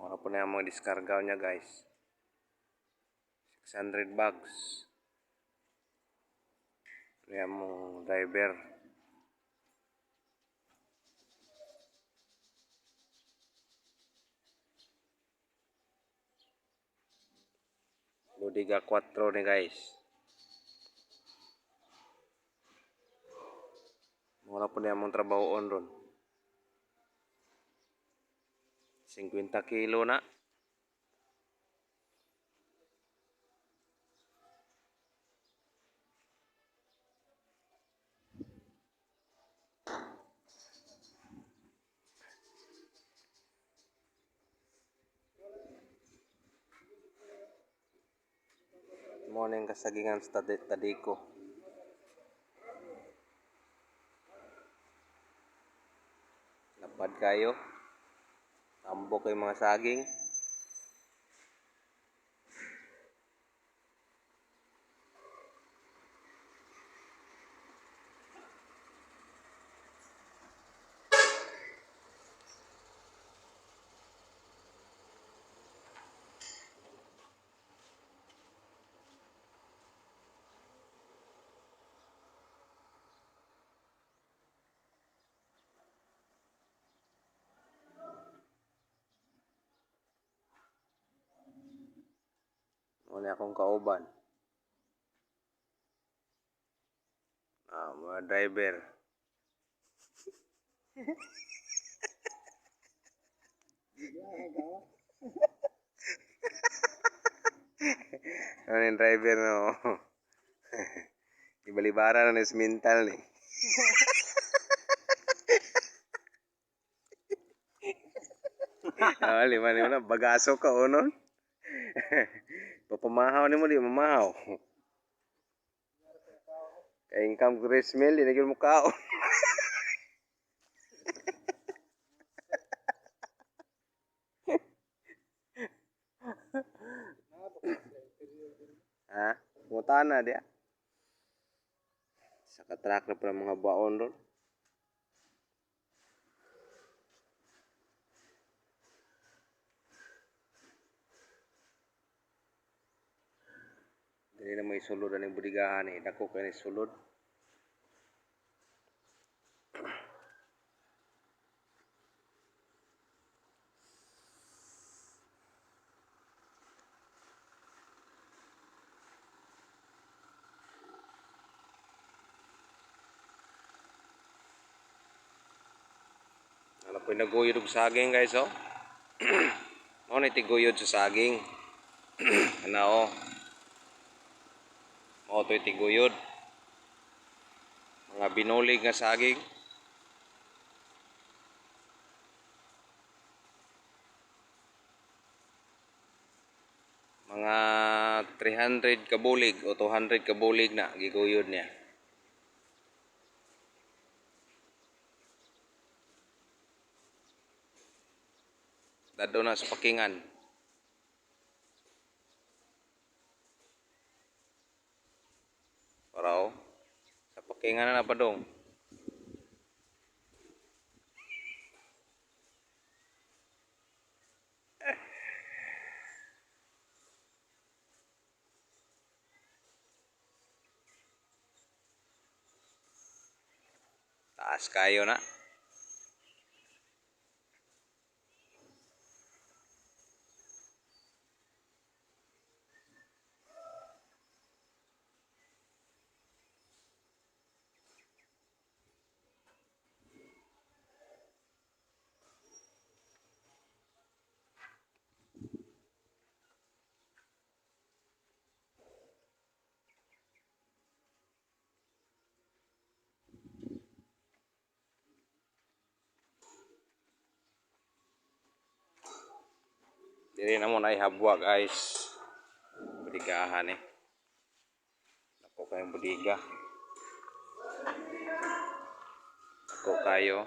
Mura po na yung mga diskargaw niya, guys. 600 bags. Kaya mong driver. Bodega 4 ni, guys. Mura po na yung mong trabaho on ron. 50 kilo na. Mo na yung kasagingan sa tadiko. Lapad kayo. Tambok kay mga saging. Mo na akong kauban. Ah, mga driver. Ano yung driver no? Ibalibara na ni mental ni. Ah, lima lima na bagaso ka o nun. Papamahaw ni mo di mamahaw. Kay income grace meal di na gyud mo kaon. Ha? Muta na dia. Sa ka-truck na pala mga baon ron. Dili na may sulod aning budigahan eh. Dako kay ni sulod. Ano po yung naguyod og saging, guys, oh. Mao na tiguyod sa saging. Ano oh. Mao to'y tiguyod. Mga binulig nga saging. Mga 300 kabulig o 200 kabulig na giguyod niya. Dado na sa pakingan. Para oh. Sa pakingan na napadong. Taas kayo na. Diri na mo na ihabwa, guys. Budigahan eh. Dako kayong budiga. Dako kayo.